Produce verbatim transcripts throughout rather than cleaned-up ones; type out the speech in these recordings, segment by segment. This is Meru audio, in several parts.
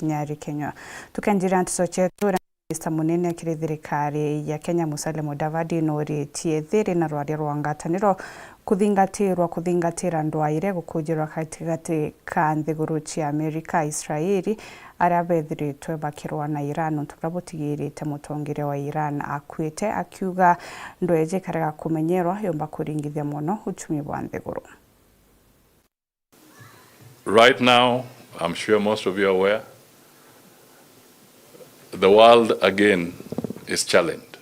Nyari Kenywa. Tukenjira nteto cietu, Minista munene kiri thirikari ya Kenya, Musalia Mudavadi, nuritie thiri na rwaria rwa ngwataniro kuthingatirwa kuthingatira ndwaire gukujirwa gatigati ka nthiguru cia Amerika, Israeli, aria bethiritwe bakirwa na Iran, untu buria butigirite mutongeria wa Iran akuite, akiuga ndweji karega kumenyerwa yumba kuringithia mono uchumi bwa nthiguru. Right now, I'm sure most of you are aware, the world again is challenged.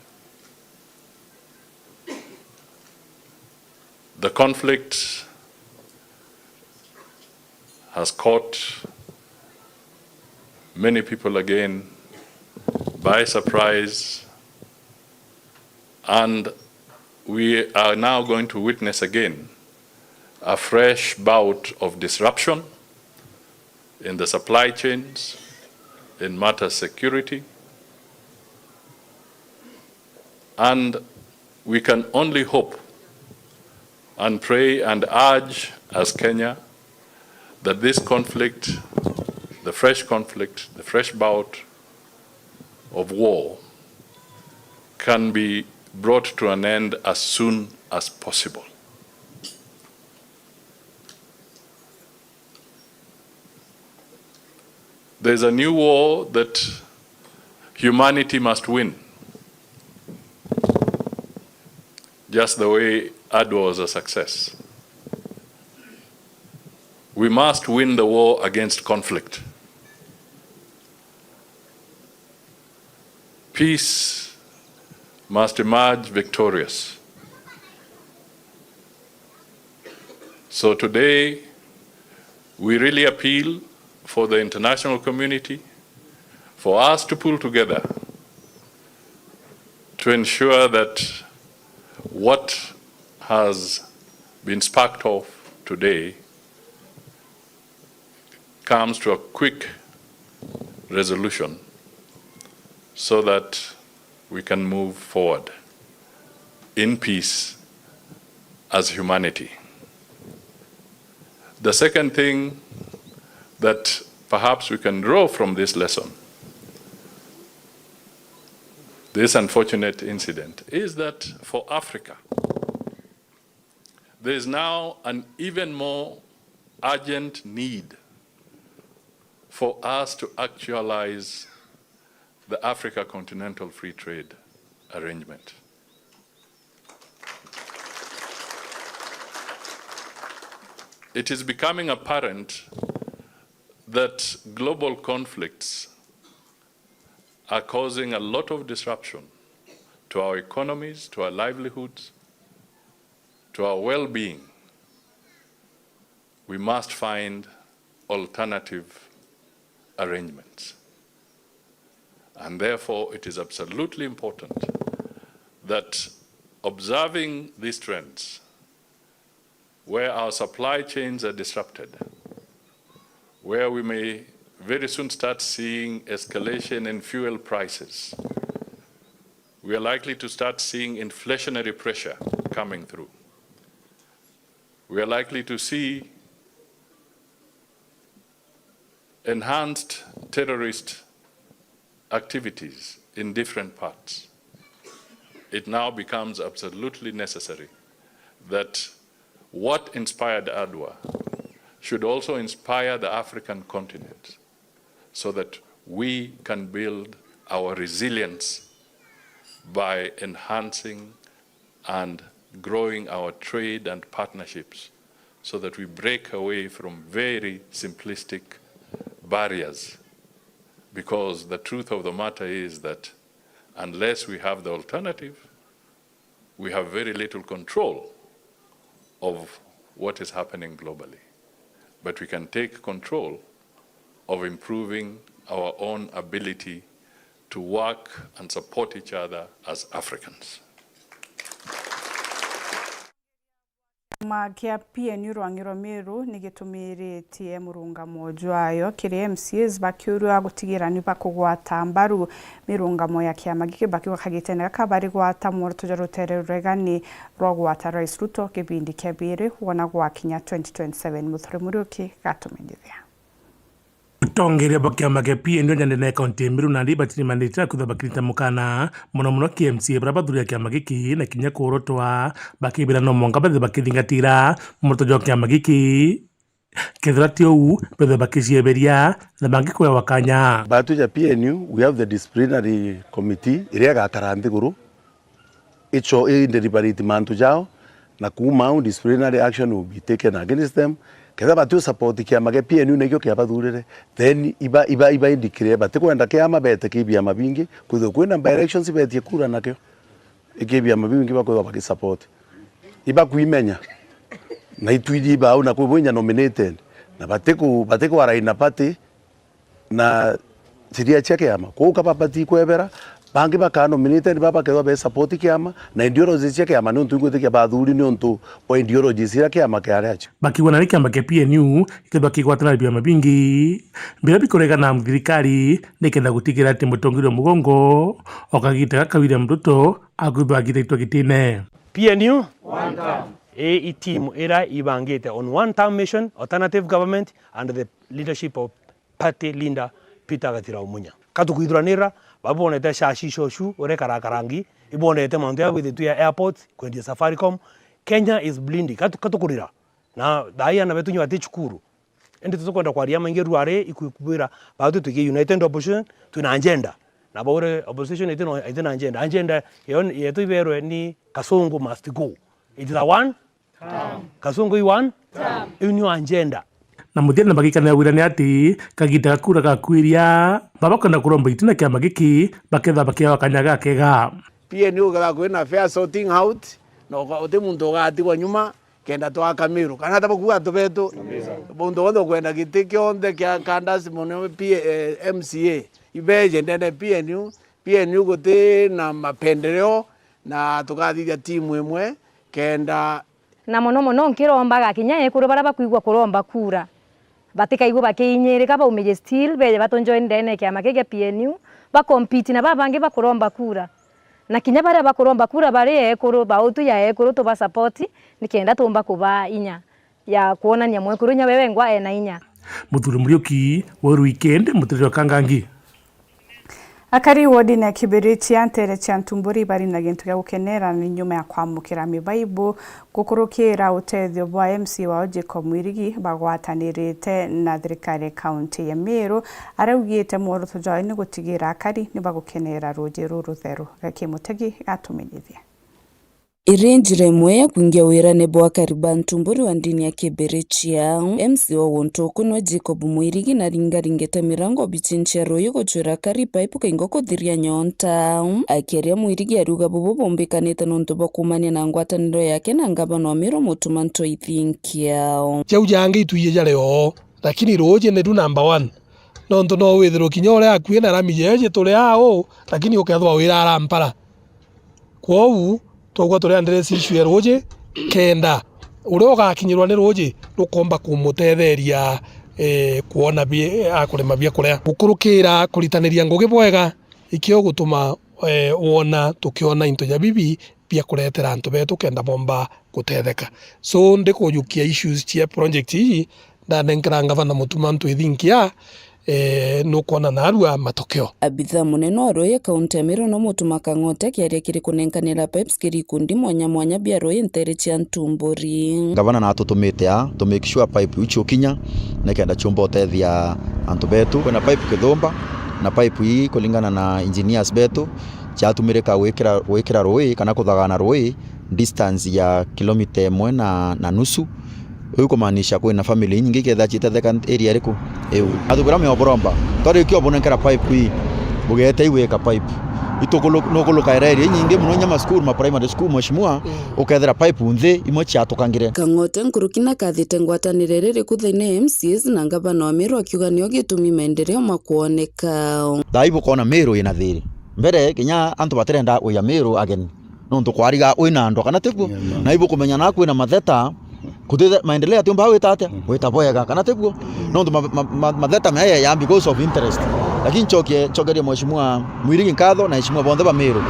The conflict has caught many people again by surprise, and we are now going to witness again a fresh bout of disruption in the supply chains, in matters security, and we can only hope and pray and urge as Kenya that this conflict, the fresh conflict, the fresh bout of war can be brought to an end as soon as possible. There's a new war that humanity must win, just the way Adwa was a success. We must win the war against conflict. Peace must emerge victorious. So today, we really appeal for the international community, for us to pull together to ensure that what has been sparked off today comes to a quick resolution so that we can move forward in peace as humanity. The second thing that perhaps we can draw from this lesson, this unfortunate incident, is that for Africa, there is now an even more urgent need for us to actualize the Africa Continental Free Trade Arrangement. It is becoming apparent that global conflicts are causing a lot of disruption to our economies, to our livelihoods, to our well-being. We must find alternative arrangements. And therefore, it is absolutely important that, observing these trends, where our supply chains are disrupted, where we may very soon start seeing escalation in fuel prices, we are likely to start seeing inflationary pressure coming through. We are likely to see enhanced terrorist activities in different parts. It now becomes absolutely necessary that what inspired Adwa should also inspire the African continent, so that we can build our resilience by enhancing and growing our trade and partnerships, so that we break away from very simplistic barriers. Because the truth of the matter is that unless we have the alternative, we have very little control of what is happening globally. But we can take control of improving our own ability to work and support each other as Africans. Kiama kia P N U rwang'i rwa Meru ni gitumiritie murungamo jwayo kiri M C As bakiurua gutigira ni bakugwata mbaru mirungamo ya kiama giki, bakiuga kagitene gaka bari gwata mworoto jwa rutere ruregani rwa gwata Rais Ruto kibindi kia biri wona gwakinya twenty twenty-seven. Muthure Muriuki gatumenyithia. Atongeria ba kiama kia P N U nja ndene ya kaunti ya Meru nandi batirimanite na kwithirwa bakirita mukana mono mono ki M C A baria bathuurire kiama giki na kinya kuurotwa bakibira no mwanka bathithwe bakithingatira muoroto jwa kiama giki. Kethira ti uu, bethwe bakicieberia na bangi kwewa kanya. Batwi ja P N U, we have the disciplinary committee iria igakara nthiguru icho i deliberate mantu jao, na kuuma au disciplinary action will be taken against them. Kethira bati u support kiama gia P N U na ikio kiabathuurire, then iba, iba, iba indiclare batikwenda kiama beete ki biama bingi, kwithirwa kwina by elections ibeetie kura nakio. Iki biama biu bingi bakwithirwa bakisupport. Ibakwimenya. Na itwiji bau na kwi bwinya nominated. Na batiku-, batiku align na party na sheria cia kiama. Kwou ka babati kwebera, bangi bakaa nominated, baba bakethirwa be support kiama, na ideologies cia kiama, niuntu igwitikia bathuuri niuntu bwa ideologies iria kiama kiari acio. Bakiuga nari kiama kia P N U gikethirwa kigwatana na biama bingi, biria bikuregana na thirikari, nikenda gutigira ati mutongeria wa mugongo o kagita gaka William Ruto akwithirwa agitaitwa gitine. P N U, one term. I, i team ira ibangite on one term mission, alternative government and the leadership of party leader Peter Gathira Umunya. Ka tukwithuranira, baba bonete shashi shoshu uria ikarakara rangi, ibonete mantu ya gwithitwe ya airport, kwendia Safaricom. Kenya is bleeding. Ka tu-, ka tukurira. Na thaai aana betu inya bati cukuru. Indi tutikwenda kwaria maingi, ruari ikwibwira, baatwi twiki united opposition, twina agenda. Na baure opposition itina, itina agenda. Agenda yo, yetu iberwe ni Kasungu must go. It is a one term. Kasungu i one term. Iu niyo agenda. Na muthia na bagikana wira ni ati kagita ga kura gakwiria, baba kwenda kuromba itu na kiama giki, bakethirwa bakiawa kanya gakega. P N U ukethirwa kwina fair sorting out, na uka-, uti muntu ugatigwa nyuma, kenda twaka Meru. Kana ata bakuuga antu betu? Muntu wonthe ukwenda giti kionthe kia kandasi mono P-, eh, M C A, ibeje ndene P N U. P N U guti na mapendeleo, na tukathithia timu imwe kenda. Na mono mono nkirombaga kinya ekuru baria bakwigua kuromba kura, batikaigua bakiinyirika, baumije still, beje batunjoin ndene ya kiama kiu kia P N U, ba compete na baba bangi bakuromba kura. Na kinya baria bakuromba kura bari ekuru, ba utu ya ekuru tuba support, nikenda tumba kubaa inya ya kwonania mwekuru inya we wengwa ena inya. Muthuri Muriuki, Weru Wikendi, mutiriri wa Kangangi. Akari wodine ya Kibirichia nteere cia Ntumburi bari na gintu gia gukenera ni nyuma ya kwamukira mibaibu gukurukira utethio bwa M C A wao Jacob Mwirigi bagwatanirite na thirikari ya kaunti ya Meru. Araugite mworoto jwao ni gutigira akari ni bagukenera ruuji ruru rutheru. Gaki Mutegi gatumenyithia. Iri njira imwe ya kwingia wirane bwa akari ba Ntumburi wa ndini ya Kibirichia. M C A wa guntu uku nwe Jacob Mwirigi na ringaringite mirango bichinchia ruuji guchwira akari paipu kaingo kuthiria nyonta. Akiaria Mwirigi ariuga bubu bumbikanite nontu bwa kuumania na ngwataniro yake na ngavana wa Meru Mutuma Ntoi Thinkio. Jau jangi itwiji jari oo, lakini ruuji niru number one. Nontu no withirwe kinya uria akui na rami jeje turi aa uu, lakini ukethirwa wira arampara. Kwou, twaugua turi address issue ya ruuji, kenda uria ugakinyirwa ni ruuji rukomba kumutetheria, eh, kwona bi-, akurima biakuria. Gukurukira kuritaniria ngugi bwega, ikio gutuma, eh, wona tukiona into ja bibi bia kuretera antu betu kenda bomba gutetheka. So, ndikujukia issues cia project ii, ndanenkera ngavana Mutuma Ntoi Thinkio, eh, nukwona narua matokeo. Abitha munene wa ruuji kaunti ya Meru no Mutuma Kang'ote akiaria kiri kunenkanira pipes kiri ikundi mwanya mwanya bia ruuji nteere cia Ntumburi. Ngavana natutumite aa to make sure pipe iu ciukinya nikenda ciumba utethia antu betu. Kwina pipe Kithumba na pipe ii kulingana na engineers betu ciatumirika gwikira, gwikira ruuji kana kuthagana ruuji distance ya kilomita imwe na, na nusu. Iu kumaanisha kwina family inyingi ikethira ciitetheka area iriku? Iu. Athugira mioboromba. Twarikia ubunenkera pipe ii, bugete iwika pipe. Itukulu-, nukulukaira area inyingi muno, inya ma school, ma primary school, mheshimiwa, mm, ukethira pipe nthi, imwe ciatukangire. Kang'ote nkuruki na kathite ngwatanire riri kuthaine M C As na ngavana wa Meru akiuga nio gitumi maendeleo makwoneka. Thaa ii bukona Meru ina thiri. Mbere, kinya antu batirenda uya Meru ageni. Nontu kwariga wina andwa, kana tiguo? Yeah, man. Na ibukumenya na kwina matheta, kuthitha maendeleo atiumba gwita atia? Mm. Gwita bwega, kana tiguo? Mm. Nontu ma-, ma-, ma-, matheta meya ya because of interest. Lakini nchokie, nchokerie Mheshimiwa Mwirigi nkatho na aheshimiwa bonthe ba Meru.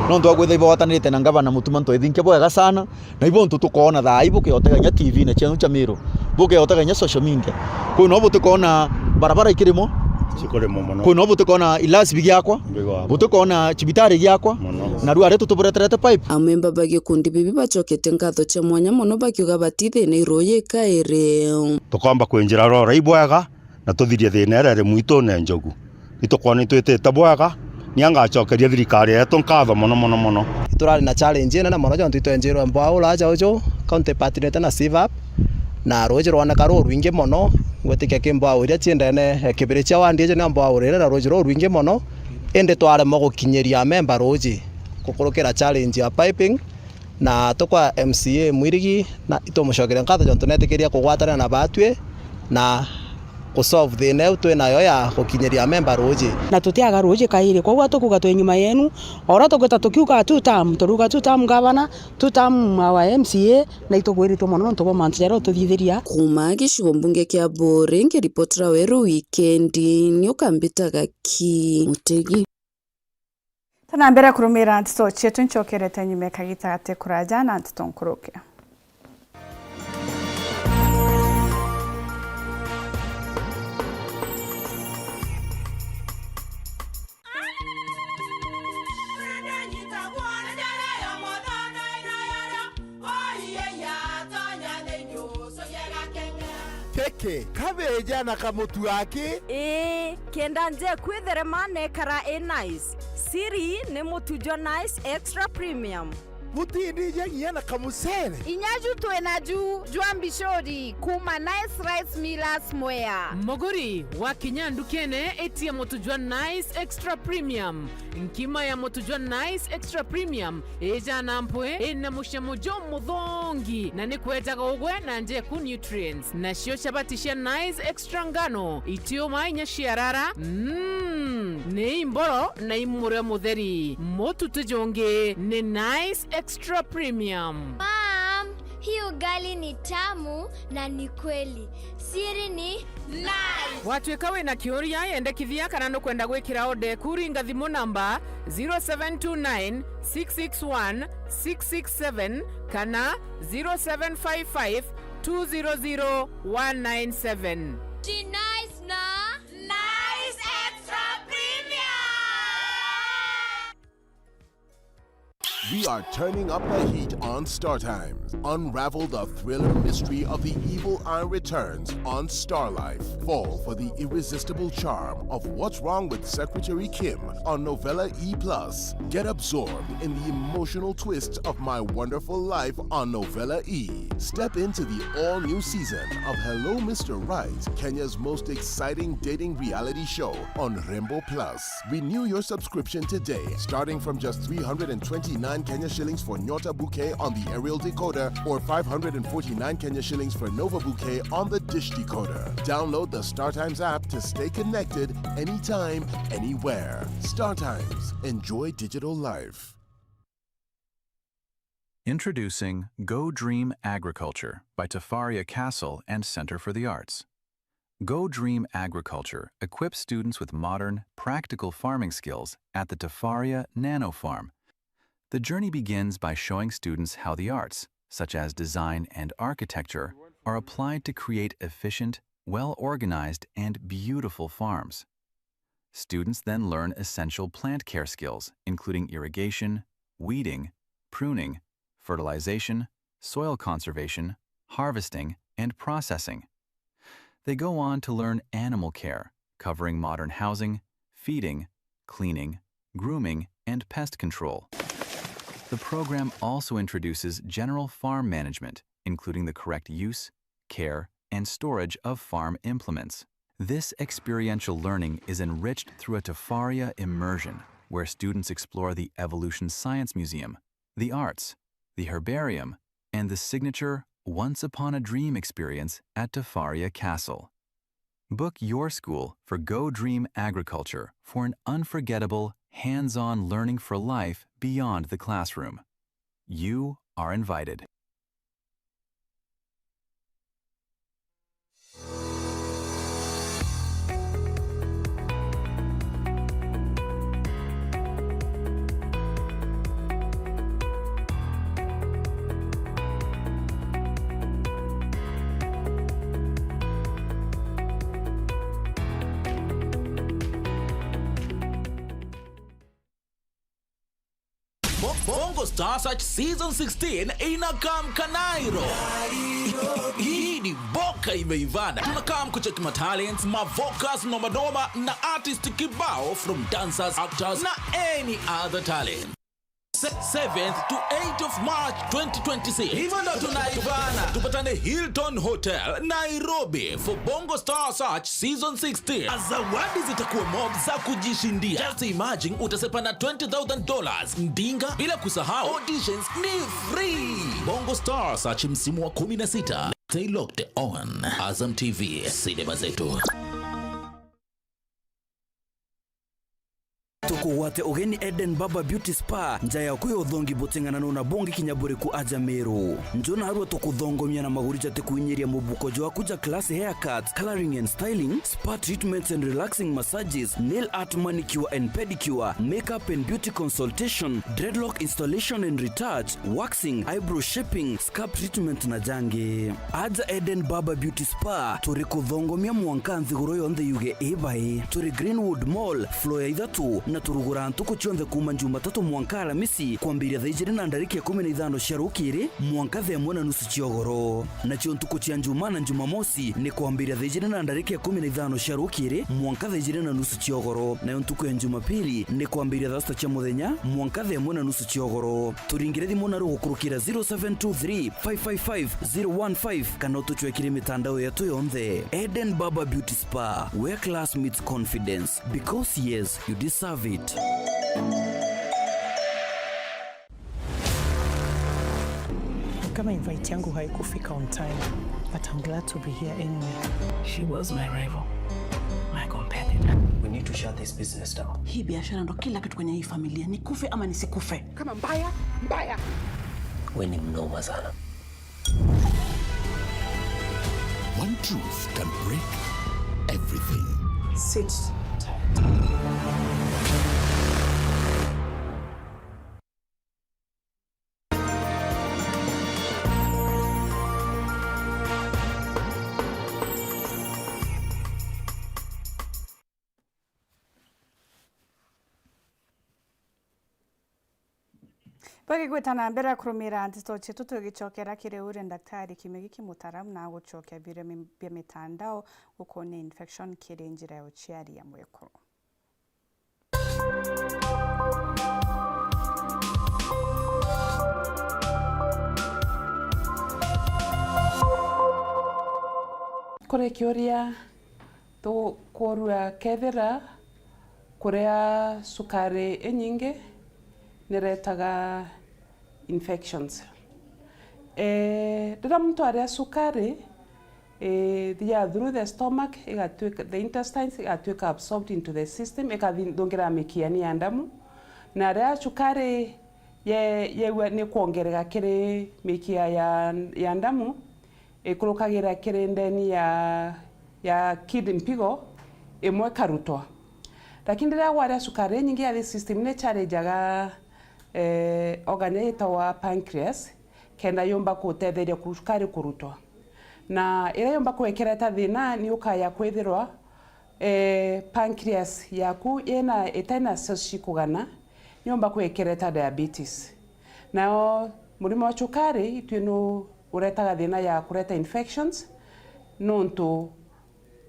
Nontu wa kwitha ibagwatanirite na ngavana Mutuma Ntoi Thinkio bwega sana, na ibo ntu tukoona thaa ii bukiotega kinya T V-ine cienu cia Meru, bukiotega kinya social media. Kwou no butikona Barabara ikirimo. Cikurimo mono. Kwina butikona ilasibi giakwa. Mbigo hapo. Butikona cibitari giakwa. Mono. Na riu ari tutubureterete pipe. Amemba ba gikundi bibi bacokete nkatho cia mwanya mono bakiuga batithina iruuji kairi. Tukomba kwinjira rora ibwega na tuthirie thina iria iri mwitune njogu. Itukwona itwitite bwega, ni angacokeria thirikari yetu nkatho mono, mono, mono. Turari na challenge inene mono jontu itwenjirwe mbwau ula aja uju, county partnerite na sivap, na ruuji rwoneka rurwingi mono, ngwitikia ki mbwau iria cii ndene ya kibiri cia wandi iji ni mbwau riri na ruuji rurwingi mono, indi twaremwa gukinyiria amemba ruuji gukurukira challenge ya piping. Na tukwa M C A Mwirigi, na itumucokeria nkatho jontu netikiria kugwatanira na batwi na kusolve thina iu twi nayo ya gukinyiria amemba ruuji. Na tutiaga ruuji kairi, kwou atukuga twi nyuma yenu. Ora tugwita tukiuga two term, turuga two term governor, two term our M C A, na itugwiritwe mono nontu bwa mantu jaria ututhithiria. Kuuma gicigo mbunge kia Buuri, nkiripotera Weru Wikendi, ni ukambitaga ki Mutegi. Tuna mbere kurumira nteto cietu, ncokerete nyuma kagita gati kuraja na nteto nkuruke. Kiki, kabeja na kamutu aki? Ii, kenda nje kwitherema nekara i nice. Siri ni mutu jwa Nice Extra Premium. Butindija nginya na kamucere? Inya ju twina ju jwa mbicuri kuma Nice Rice Millers Mwea. Muguri, wakinya ndukene, itia mutu jwa Nice Extra Premium. Nkima ya mutu jwa Nice Extra Premium ijana mpwi, ina mucamo jumuthongi, na ni kwejaga ugwe na njeku nutrients. Nacio chabati cia Nice Extra ngano, itiuma inya ciarara, mm, ni imboro na imurio mutheri. Mutu ti jungi, ni Nice Extra Premium. Mom, hii ugali ni tamu na ni kweli. Siri ni Nice. Watuika wina kiuria, yendekithia kana nukwenda gwikira order eku, ringa thimu namba zero seven two nine, six six one, six six seven kana zero seven five five, two zero zero, one nine seven. Ti Nice na Nice Extra Premium. We are turning up the heat on Star Times. Unravel the thriller mystery of the evil eye returns on Star Life. Fall for the irresistible charm of What's Wrong with Secretary Kim on Novella E plus. Get absorbed in the emotional twist of My Wonderful Life on Novella E. Step into the all-new season of Hello, Mister Right, Kenya's most exciting dating reality show on Rembo Plus. Renew your subscription today, starting from just three hundred and twenty-nine Kenya shillings for Nyota Bouquet on the aerial decoder or five hundred and forty-nine Kenya shillings for Nova Bouquet on the dish decoder. Download the StarTimes app to stay connected anytime, anywhere. StarTimes. Enjoy digital life. Introducing Go Dream Agriculture by Tafaria Castle and Centre for the Arts. Go Dream Agriculture equips students with modern, practical farming skills at the Tafaria Nano Farm. The journey begins by showing students how the arts, such as design and architecture, are applied to create efficient, well-organized, and beautiful farms. Students then learn essential plant care skills, including irrigation, weeding, pruning, fertilization, soil conservation, harvesting, and processing. They go on to learn animal care, covering modern housing, feeding, cleaning, grooming, and pest control. The program also introduces general farm management, including the correct use, care, and storage of farm implements. This experiential learning is enriched through a Tafaria immersion, where students explore the Evolution Science Museum, the arts, the herbarium, and the signature Once Upon a Dream experience at Tafaria Castle. Book your school for Go Dream Agriculture for an unforgettable, hands-on learning for life beyond the classroom. You are invited. Bo-, Bongo Star Search Season sixteen inakam Kanairo. Hii ni boka imeivana. Tunakam kucheki matalents, mavokas nomanoma na artist kibao from dancers, actors na any other talent. Se-, seventh to eighth of March twenty twenty-six. Hivyo ndo tunaivana. Tupatane Hilton Hotel, Nairobi for Bongo Star Search Season sixteen. Zawadi zitakuwa mob za kujishindia. Just imagine, utasepa na twenty thousand dollars, ndinga, bila kusahau auditions ni free. Bongo Star Search msimu wa kumi na sita. Stay locked on Azam T V, sinema zetu. Tukugwate ugeni Eden Barber Beauty Spa, nja yaku ya uthongi buting'ananu na bungi kinya buriku aja Meru. Nju narua tukuthongomia na maguri jatikuinyiria mubuko jwaku ja classy haircuts, coloring and styling, spa treatments and relaxing massages, nail art, manicure and pedicure, makeup and beauty consultation, dreadlock installation and retouch, waxing, eyebrow shaping, scalp treatment na jangi. Aja Eden Barber Beauty Spa, turi kuthongomia mwanka nthiguru yonthe yuge ibai. Turi Greenwood Mall, floor ya ithatu, na turuguraa ntuku cionthe kuuma Jumatatu mwanka Aramisi, kwambiria thaa ijiri na ndarika ikumi na ithano cia rukiri mwanka thaa imwe na nusu cia ugoro. Nacio ntuku cia Njumaa na Jumamosi ni kwambiria thaa ijiri na ndarika ikumi na ithano cia rukiri mwanka thaa ijiri na nusu cia ugoro, nayo ntuku ya Jumapili ni kwambiria thaa sita cia muthenya mwanka thaa imwe na nusu cia ugoro. Turingire thimu naru gukurukira zero seven two three, five five five, zero one five kana utucwekire mitandao yetu yonthe. Eden Barber Beauty Spa, where class meets confidence. Because yes, you deserve it. Kama invite yangu haikufika on time, but I'm glad to be here anyway. She was my rival, my competitor. We need to shut this business down. Hii biashara ndo kila kitu kwenye hii familia. Nikufe ama nisikufe. Kama mbaya, mbaya. We ni mnoma sana. One truth can break everything. Sit tight. Bagigwita na mbere kurumira nteto cietu, tugicokera kiri uria ndaktari Kimegi Kimutaram na gucokia biuria mi-, bia mitandao gukonia infection kiri njira ya uciari ya mwekuru. Kuri kiuria, tukurua kethira kuria cukari inyingi niretaga infections. Eh, riria muntu aria cukari, eh, thia through the stomach, igatuika, the intestines, igatuika absorbed into the system, ikathungira mikiani ya ndamu. Na riria cukari ye-, yegua ni kwongereka kiri mikia ya, ya ndamu, ikurukagira kiri ndeni ya, ya kidney, mpigo imwe ikarutwa. Lakini riria gwaria cukari inyingi ya the system, ni challengeaga, eh, organ iria yitagwa pancreas, kenda yumba kutetheria ku-, cukari kurutwa. Na iria yumba kwekereta thina ni ukaya kwithirwa, eh, pancreas yaku ina, itari na cells cikugana, ni yumba kwekereta diabetes. Nao murimo wa cukari itwi nu uretaga thina ya kureta infections, nontu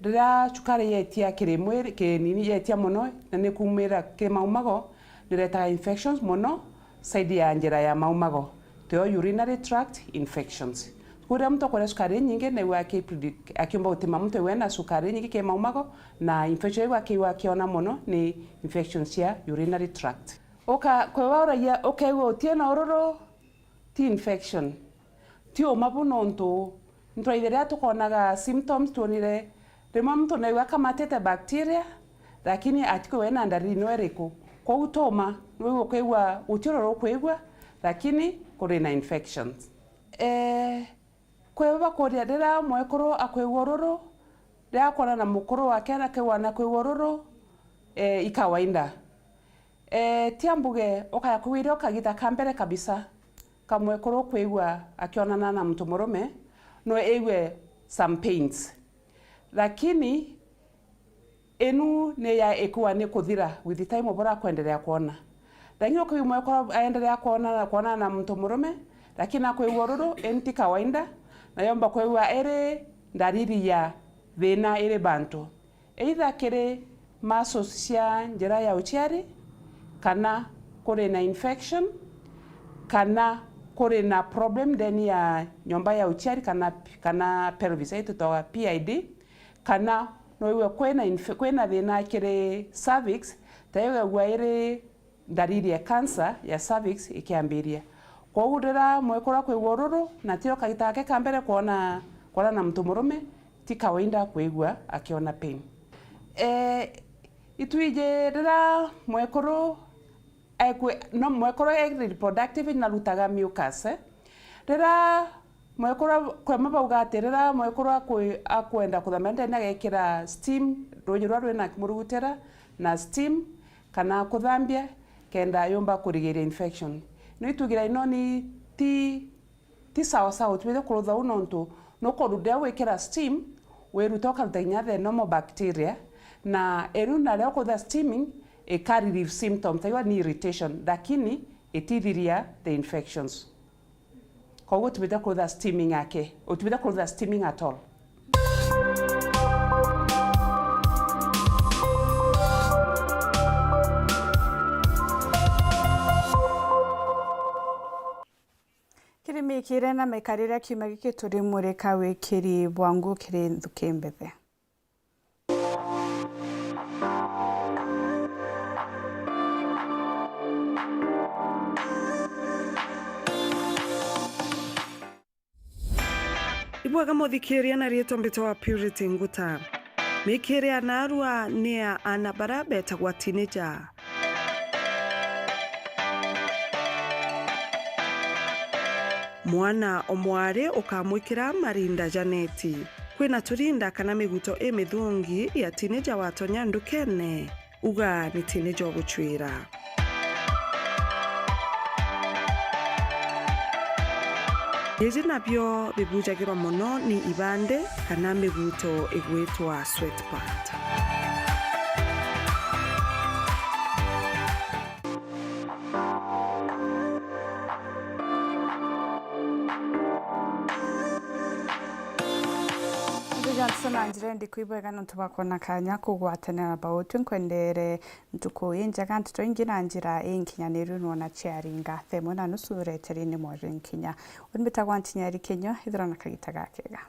riria cukari yetia kiri mwiri, kinini yetia mono, na ni kumira ki maumago, niretaga infections mono side ya njira ya maumago, tio urinary tract infections. Kuria muntu akuria cukari inyingi, naigua aki-, akiumba gutima muntu wina cukari inyingi ki maumago, na infection iu akiigua akiona mono ni infections cia urinary tract. Uka-, kwewa uragia, ukeigua utina ururu, ti infection. Ti uma bu nontu ntwaithiria tukonaga symptoms, twonire rimwe muntu naigua akamatite bacteria, lakini atikwigua ena ndariri no iriku. Kwou tuma, nwigua ukwigua guti ururu ukwigua, lakini kuri na infections. Eh, kwi bakuria riria mwekuru akwigua ururu, riria akwona na mukuru wake na akwigua na kwigua ururu, eh, i kawaida. Eh, tia mbuge, ukaya kwigua irio kagita ka mbere kabisa, ka mwekuru kwigua akionana na muntu murume, no aigue some pains. Lakini inu ni ya ikua ni kuthira with time, bura kwendelea kuona. Lakini ukiigua mwekuru aendelea kwona, kwonana na muntu murume, lakini akwigua ururu, ii ti kawaida, na yomba kwigua iri ndariri ya thina iri bantu. Either kiri muscles cia njira ya uciari, kana kuri na infection, kana kuri na problem ndeni ya nyomba ya uciari, kana, kana pelvis, ii tutoga P I D, kana no iwe kwina inf-, kwina thina kiri cervix, ta igagua iri ndariri ya cancer ya cervix ikiambiria. Kwogu rira mwekuru akwigua ururu, na tio kagita gake ka mbere kwona, kwona na muntu murume, ti kawaida kwigua akiona pain. Eh, itwiji rira mwekuru ekwe-, no, mwekuru e reproductive narutaga mucus, eh. Rira mwekuru, kwema bauga ati rira mwekuru akwi-, akwenda kuthambia ndene agekira steam, ruuji ruria rwina murugutira na steam, kana kuthambia, kenda yumba kurigiria infection. No itugira ino ni ti, ti sawa sawa, utibite kurutha uu nontu nukuruta gwikira steam, wiruta ukaruta kinya the normal bacteria, na iru na rio kurutha steaming ika relieve symptoms, taiwa ni irritation, lakini itithiria the infections. Koguo utibite kurutha steaming ake, utibite kurutha steaming at all. Kiri mikire na mikarire ya kiumia giki, turi murika wikiri bwa nguu kiri nthuki mbethe. Ibwega muthikiria, na riitwa mbitagwa Purity Nguta. Mikiri ya naarua ni ya aana baria betagwa teenager. Mwana o mwari ukamwikira marinda ja neti. Kwina turinda kana miguto imithungi ya teenager watonya ndukene, uga ni teenager ugucwira. Iji nabio bibujagirwa mono ni ibandi kana miguto igwitwa sweatpant. Nthi Johnson na njira indi kwibwega nontu bwa kwona kanya kugwatanira na bautwi. Nkwendere ntuku injega, nteto ingi na njira inkinyaniru nwona ciaringa thaa imwe na nusu reterine mweru nkinya. Uni mbitagwa Ntinyeri Kinyo, ithira na kagita gakega.